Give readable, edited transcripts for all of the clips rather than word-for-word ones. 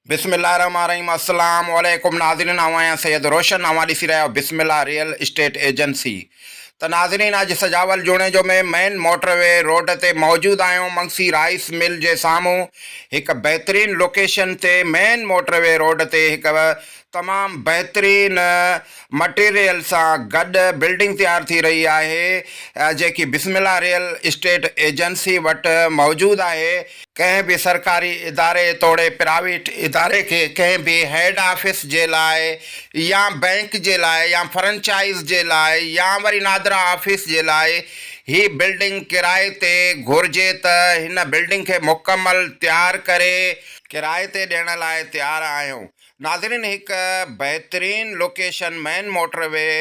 بسم الله الرحمن الرحيم السلام عليڪم ناظرين آئون آهيان سيد روشن اوهان ڏسي رهيا آهيو بسم الله ريئل اسٽيٽ ايجنسي ته ناظرين اڄ Sujawal Junejo ۾ main motorway road تي موجود آهيون منگسي رائيس مل جي سامهون هڪ بهترين لوڪيشن تي مين موٽر وي روڊ تي هڪ تمام بهترين مٽيريل سان گڏ بلڊنگ تيار ٿي رهي آهي جيڪي بسم الله ريئل اسٽيٽ ايجنسي وٽ موجود آهي. ڪنهن به سرڪاري اداري توڙي پرائيويٽ اداري کي ڪنهن به هيڊ آفيس جي لاء يا بئنڪ جي لاء يا فرنچائز جي لاء يا وري نادرا آفيس جي لاء هي بلڊنگ ڪرائي تي گهرجي ته هن بلڊنگ کي مڪمل تيار ڪري ڪرائي تي ڏيڻ لاء تيار آهيون. ناظرين هڪ بهترين location main motorway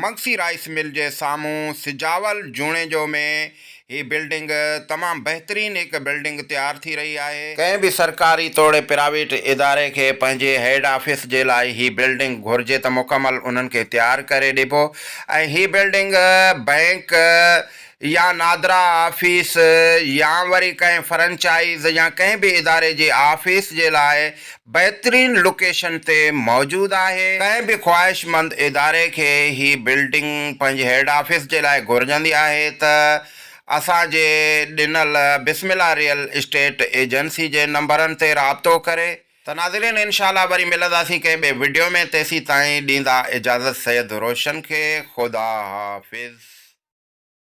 Magsi rice mill جي سامهون سجاول جوڻيجو ۾ هي بلڊنگ تمام بهترين هڪ بلڊنگ تيار ٿي رهي آهي. ڪنهن به سرڪاري توڙي پرائيويٽ اداري کي پنهنجي هيڊ آفيس جي لاء هي بلڊنگ گهرجي ته مڪمل انهن کي تيار ڪري ڏبو ۽ هي بلڊنگ بئنڪ يا نادرا آفيس يا وري ڪنهن فرنچائز يا ڪنهن به اداري جي آفيس جي لاء بهترين لوڪيشن تي موجود آهي. ڪنهن به خواهشمند اداري کي هي بلڊنگ پنهنجي هيڊ آفيس جي لاء گهرجندي آهي ته اسان جي ڏنل بسم الله ريئل اسٽيٽ ايجنسي جي نمبرن تي رابطو ڪري. ته ناظرين انشاء الله وري ملنداسين ڪنهن ٻئي وڊيو ۾ تيسين تائين ڏيندا اجازت سيد روشن کي خدا حافظ.